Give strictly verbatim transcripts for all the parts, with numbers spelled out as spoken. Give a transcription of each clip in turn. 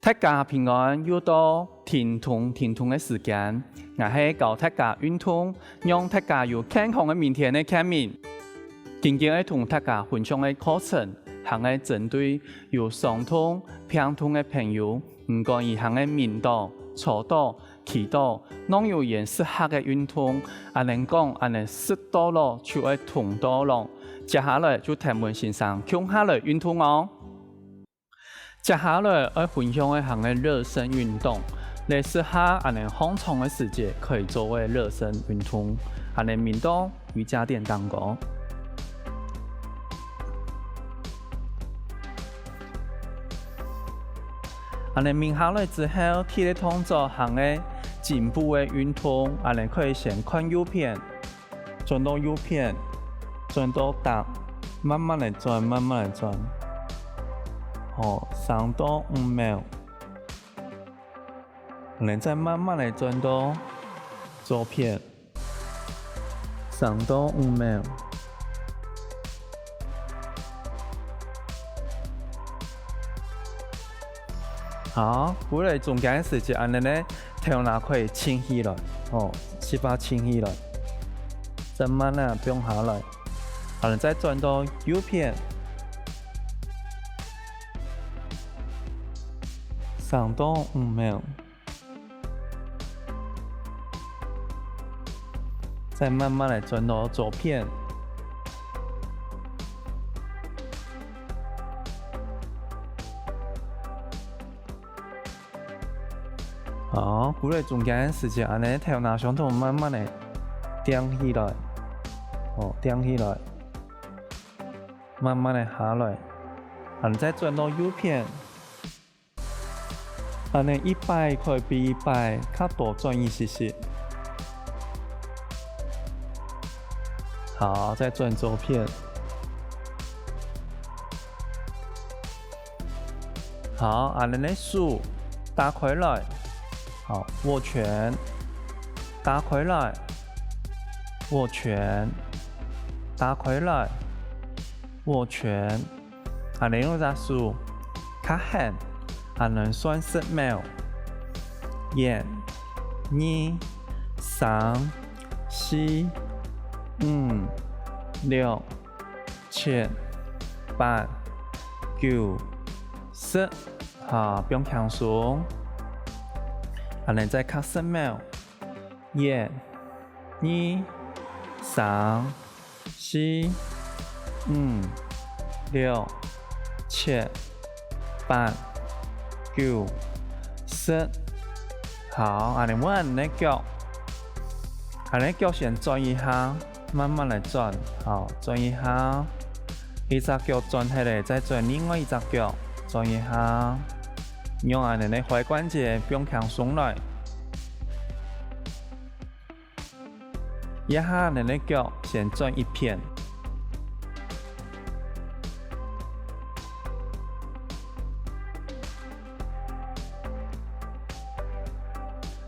大家平安，又到停動停動个時間，𠊎係教大家運動，讓大家有健康个明天个健明。今日愛同大家分享个課程，還係針對有傷痛、病痛个朋友，毋管佢還係眠倒、坐倒、 祈禱，攏有佢適合个運動，恁樣講，恁樣食到老就愛動到老。接下來就跈𠊎先生共下來運動哦。接下來愛分享个還係熱身運動，這適合恁樣䟘床个時節可以做个熱身運動，恁樣眠倒 瑜伽墊當中。恁樣眠下來之後，第一動作還係頸部个運動，恁樣可以先看右片，轉到右片，轉到頂，慢慢來轉，慢慢來轉。好，三到五秒。 恁樣再慢慢來轉到左片，三到五秒。好，歸來中間个時節，恁樣呢，頭那可以沉起來，哦，膝巴沉起來，再慢慢放下來，恁樣再轉到右片。 三到五秒。再慢慢來轉到左片。好，歸來中間个時節，恁樣頭那上頭慢慢个頂起來，哦，頂起來，慢慢个下來，恁樣再轉到右片。 恁樣一擺可以比一擺較多轉一息息。好，再轉左片。好，恁樣个手打開來，好，握拳，打開來，握拳，打開來，握拳。 恁樣用隻手較絚，恁樣算十秒。一、二、三、四、五、六、七、八、九、十。好，放輕鬆。恁樣再較十秒。一、二、三、 四、五、六、七、八、九、十。好，恁樣換恁樣腳，恁樣腳先轉一下，慢慢來轉，好，轉一下，一隻腳轉忒咧，再轉另外一隻腳，轉一下，用恁樣个踝關節放輕鬆來。 這下恁樣个腳先轉一片。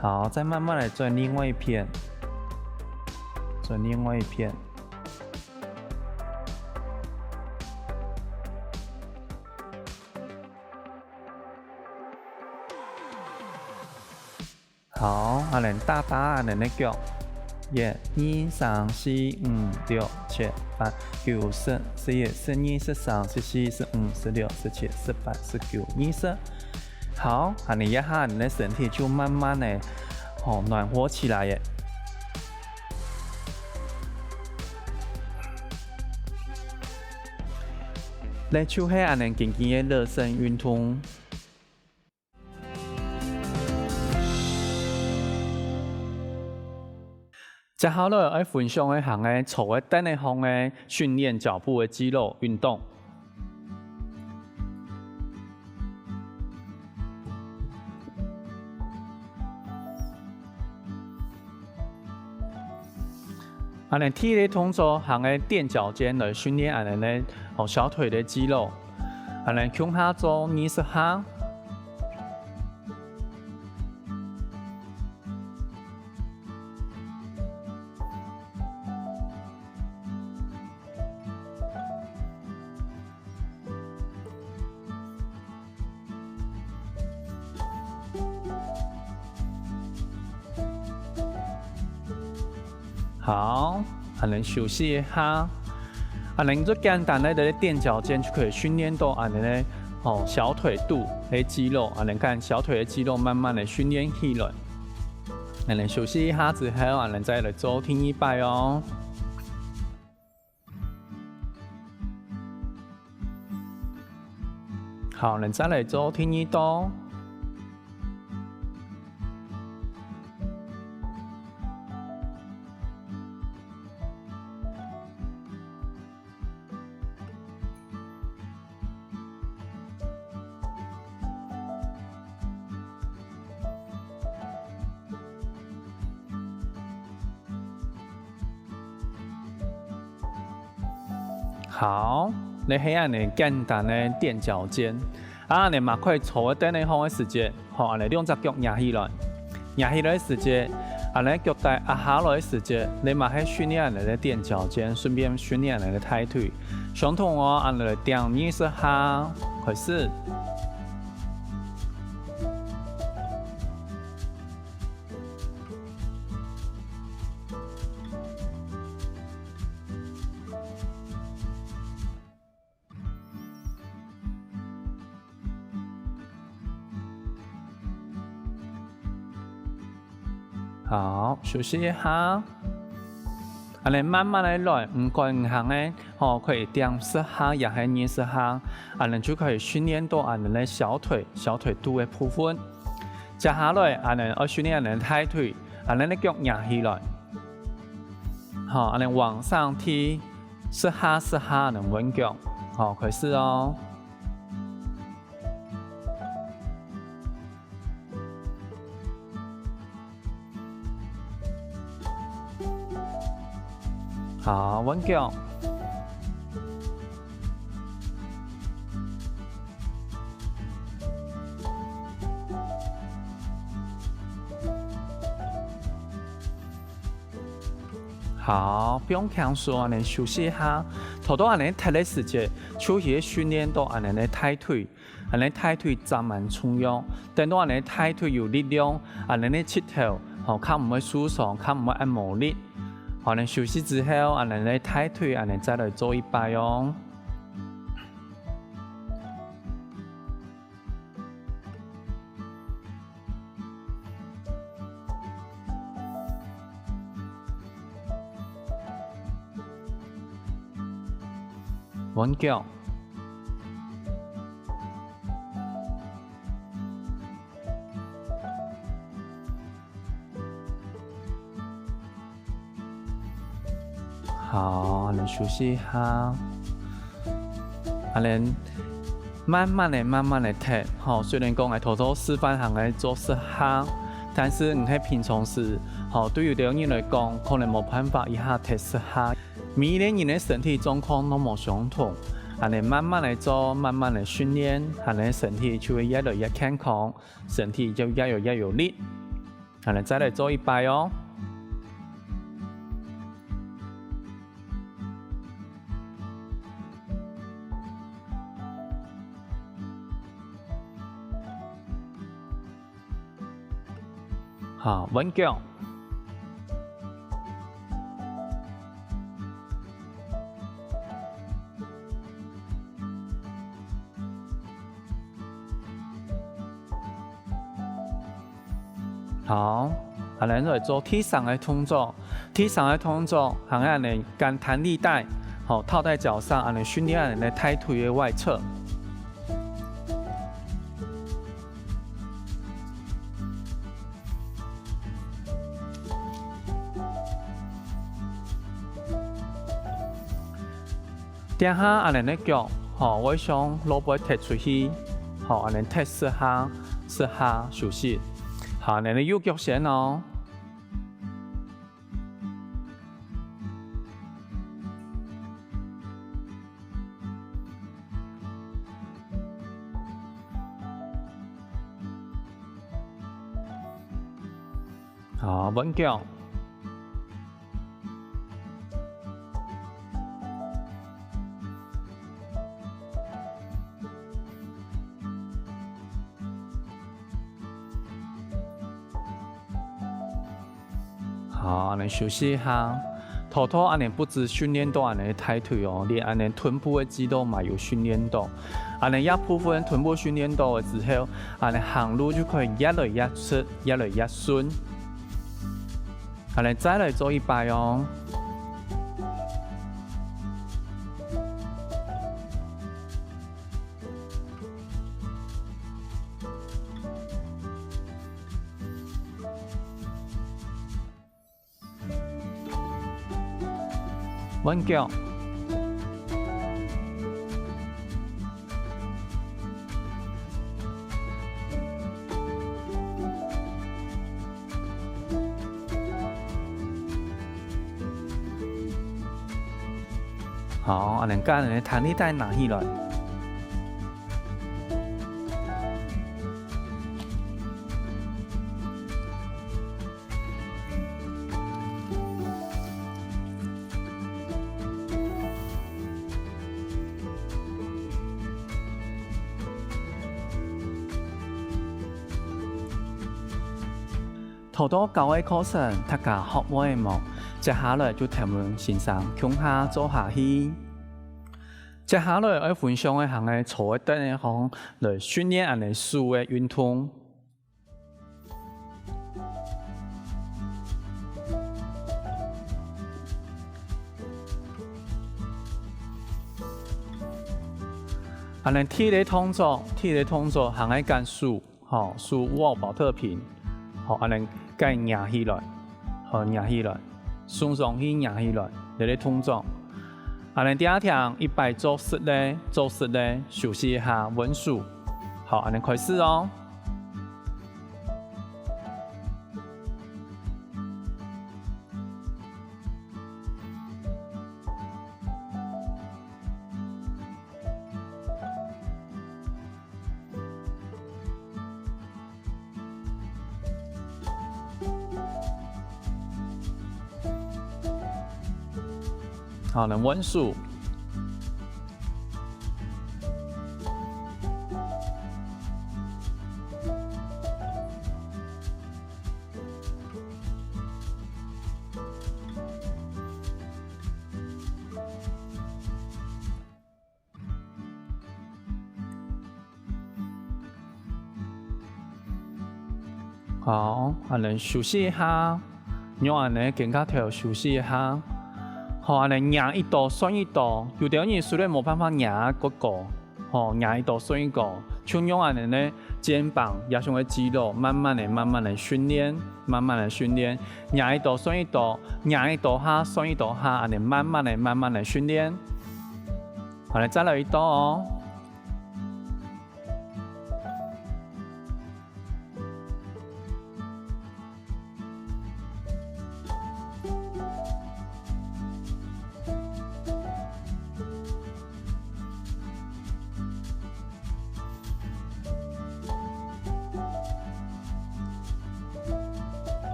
好，再慢慢來轉另外一片，轉另外一片。 好，恁樣打打恁樣个腳，一、二、三、四、五、六、七、八、九、十、十一、十二、十三、十四、十五、十六、十七、十八、十九、二十。好，恁樣一下，你个身體就慢慢个，吼，暖和起來耶。這就係恁樣簡單个熱身運動。 接下來愛分享个還係坐在凳仔項个訓練腳部个肌肉運動。恁樣第一个動作還係墊腳尖來訓練恁樣个，哦，小腿个肌肉。恁樣共下做二十下。好，恁仔休息一下。恁仔做簡單个這個墊腳尖就可以訓練到恁仔个，哦，小腿肚个肌肉，恁仔看小腿个肌肉慢慢个訓練起來。恁仔休息一下之後，恁仔再來做第二擺哦。 好，恁再來做第二道。 好，這係恁仔簡單个墊腳尖。啊，恁仔嘛可以坐在凳仔項个時節，好，恁仔兩隻腳擎起來，擎起來个時節，恁仔腳底壓下來个時節，這嘛係訓練恁仔个墊腳尖，順便訓練恁仔个大腿。相同哦，恁仔來墊二十下，開始。 好，休息一下。恁仔慢慢个來，毋管你行个，吼，可以墊十下也係二十下，恁仔就可以訓練到恁仔个小腿、小腿肚个部分。接下來，恁仔愛訓練恁仔大腿，恁仔个腳擎起來。好，恁仔往上提，十下、十下恁仔換腳。好，開始哦。 好，換腳。好，放輕鬆，恁仔休息一下。頭到恁仔踢个時節，就係訓練到恁仔个大腿。 恁仔大腿正蠻重要，等到恁仔大腿有力量，恁仔个膝頭，吼，較毋會受傷，較毋會恁無力。好，恁仔休息之後，恁仔个大腿恁仔再來做一擺哦。 換腳。好，恁仔休息一下。恁仔慢慢仔、慢慢仔踢，吼，雖然講𠊎頭頭示範行个做十下，但是你係平常時，吼，對有兜人來講，可能無辦法一下踢十下。 每一個人个身體狀況都無相同，恁仔慢慢仔做，慢慢仔訓練，恁仔身體就會越來越健康，身體就越來越有力。恁仔再來做一擺哦。 好，換腳。好，恁仔來做第三個動作。第三個動作，還愛恁仔 การ彈力帶，吼，套在腳上，恁仔訓練恁仔大腿个外側。 這下恁仔个腳，吼，會向外背踢出去，吼，恁仔踢十下，十下休息。好，恁仔右腳先哦。 好，換腳。 好，恁仔休息一下。頭頭恁樣不止訓練到恁樣个大腿哦，連恁樣臀部个肌肉嘛有訓練到。恁樣這部分臀部訓練到了之後，恁樣行路就可以越來越直，越來越順。恁樣再來做一擺哦。 換腳。好，恁樣將你个彈力帶拿起來。 頭到教个課程，大家學會無？接下來就跈𠊎先生共下做下去。接下來愛分享个係𠊎坐个凳仔項來訓練𠊎等手个運動。 恁樣第一个動作，第一个動作還愛揀手，吼，手握寶特瓶，吼，恁樣該擎起來，吼，擎起來，送上去擎起來，這个動作。恁樣第二條，一擺做直个，做直个，休息一下，穩手。好，恁樣開始哦。 好，恁樣穩手。 好，恁樣休息一下，用恁樣肩胛頭休息一下。好，恁樣擎一到算一到，有兜人雖然無辦法擎啊過高，吼，擎一到算一到，就用恁樣呢，肩膀也像个肌肉，慢慢个、慢慢个訓練，慢慢个訓練，擎一到算一到，擎一到下算一到下，恁樣慢慢个、慢慢个訓練。好，來，再來一到哦。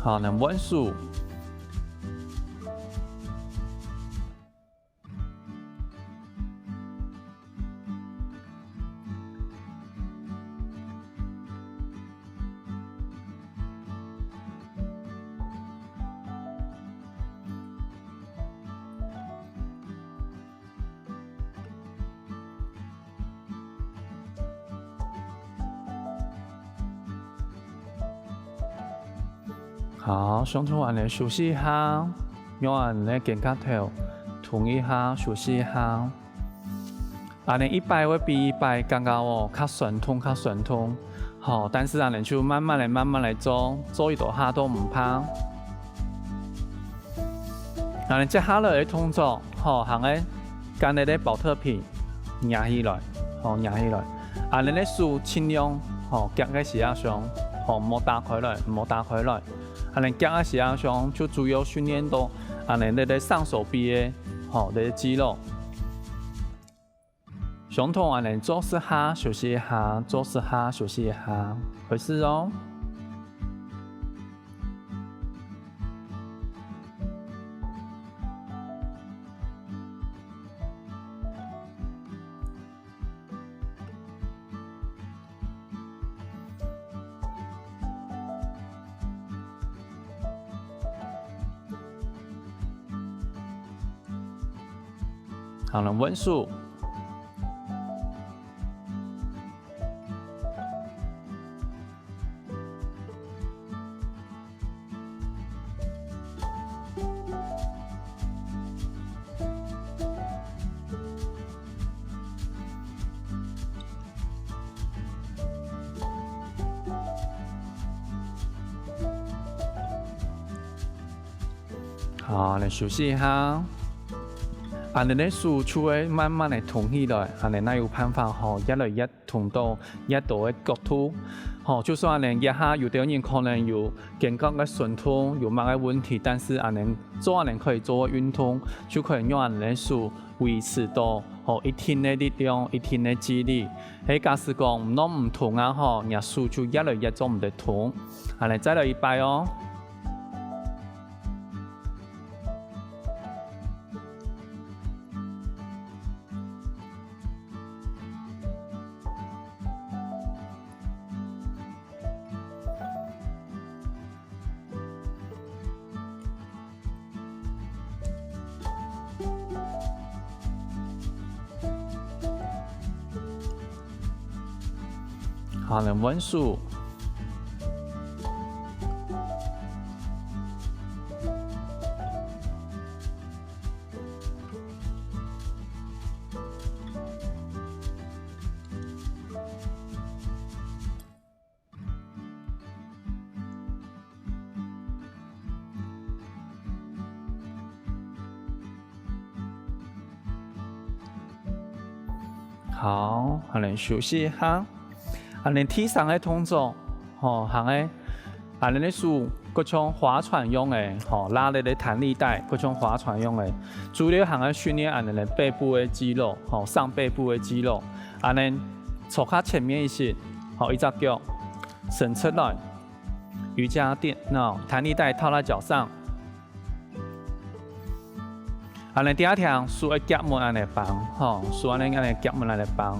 好，恁樣穩手。 好，上晝恁樣休息一下，用恁樣肩胛頭動一下，休息一下。恁樣一擺會比一擺感覺哦，較痠痛，較痠痛。好，但是恁樣就慢慢來，慢慢來做，做一到下都毋怕。恁樣接下來个動作，好，還愛揀這个寶特瓶，擎起來，好，擎起來。恁樣个手盡量，好，夾个時候上，好，莫打開來，莫打開來。恁樣夾个時候上，就主要訓練到恁樣這个上手臂个，好，這个肌肉。 相同恁樣做十下，休息一下，做十下，休息一下，開始哦。 好，好，來換手。 好，來休息一下。恁樣个手就會慢慢个動起來，恁樣正有辦法吼，越來越動到越多个角度。吼，就算恁樣，這下有兜人可能有肩胛个痠痛，有麼个問題，但是恁樣做恁樣可以做个運動，就可以讓恁樣个手維持到吼一定个力量、一定个肌力。係假使講弄毋動啊吼，若手就越來越做毋得動。恁樣再來一擺哦。 好，來換手。 好，恁樣休息一下。恁樣第三个動作，吼，行个，恁樣个手，就像划船樣个，吼，拉你个彈力帶，就像划船樣个。主要行个訓練恁樣个背部个肌肉，吼，上背部个肌肉。恁樣坐較前面一些，吼，一隻腳伸出來，瑜伽墊，喏，彈力帶套在腳上。 恁樣第二條，手个夾門恁樣放，吼，手恁樣，恁樣夾門恁樣放。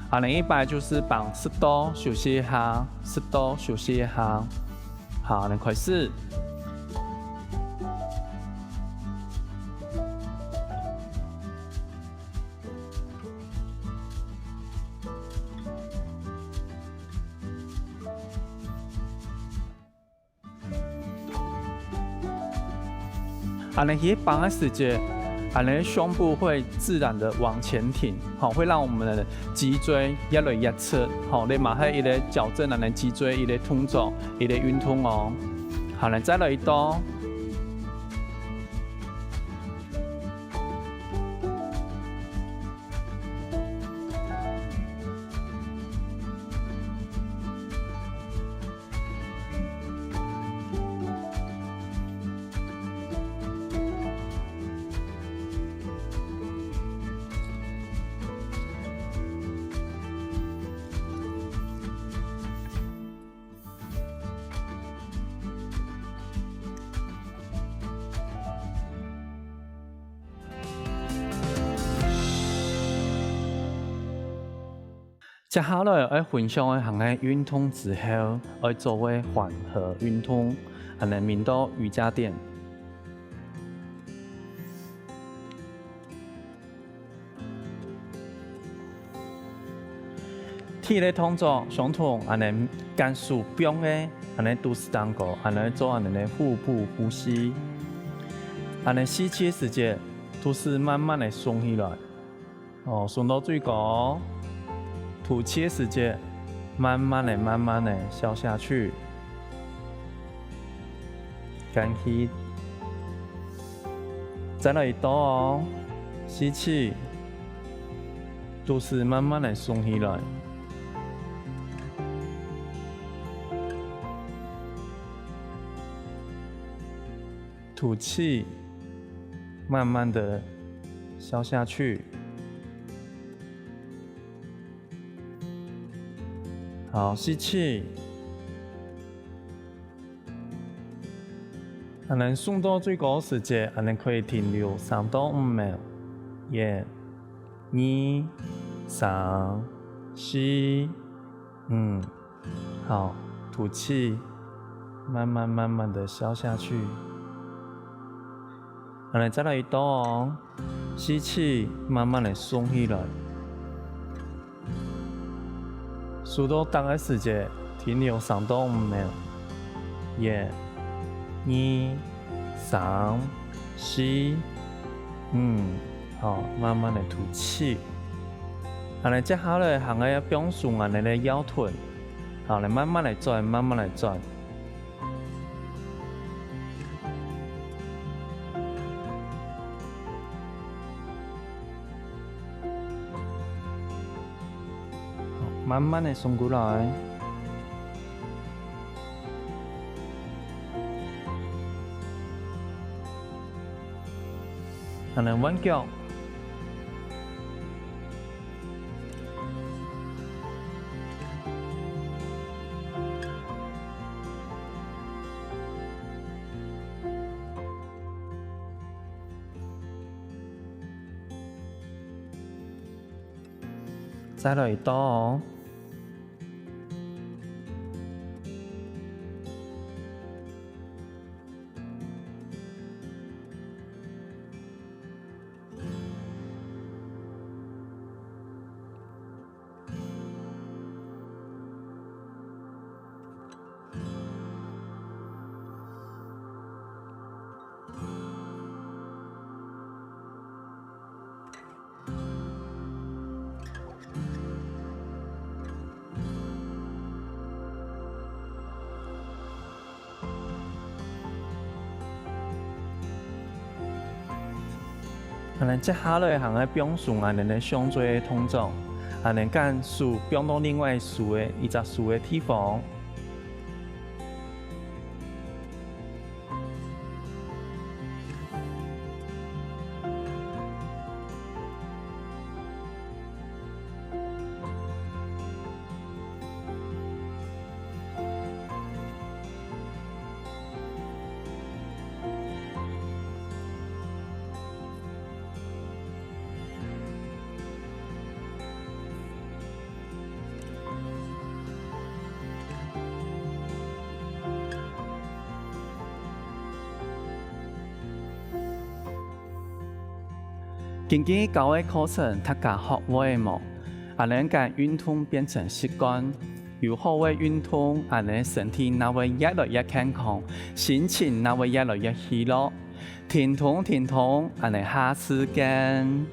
恁樣一擺就係放十到休息一下，十到休息一下。好，恁樣開始。 恁樣去放个時節，恁樣胸部會自然地往前挺，吼，會讓我們的脊椎越來越直，吼，這嘛係一個矯正恁樣脊椎一個動作，一個運動哦。好，來，再來一到。 接下來愛分享个行个運動之後，愛做个緩和運動，恁樣名到瑜伽墊。 第一個動作相同，恁樣𢯭手放个，恁樣肚屎頂高，恁樣做恁樣个腹部呼吸。恁樣吸氣个時節，肚屎慢慢个鬆起來，哦，鬆到最高。吐氣个時節，慢慢个、慢慢个消下去。 撿氣。再來一到哦，吸氣，肚屎慢慢个鬆起來。吐氣，慢慢个消下去。好，吸氣。 恁樣送到最高時節，恁樣可以停留三到五秒。一、二、三、四、五。好，吐氣，慢慢慢慢的消下去。恁樣再來一到哦。四肢慢慢仔聳起來。手到逐个時節停留三到五秒。一、二、三、四、五，好，慢慢仔吐氣。恁仔接下來還愛放鬆恁仔个腰臀，好，來慢慢仔轉，慢慢仔轉。 慢慢仔送過來。還能換腳。 再來一到哦。 恁仔接下來還愛放鬆恁仔个胸椎个動作，恁仔將手放到另外一隻手个，一隻手个地方。 今晡日教个課程，大家學會無？恁仔將運動變成習慣，有好个運動，恁仔身體正會越來越健康，心情正會越來越喜樂。停動，停動，恁仔下次見。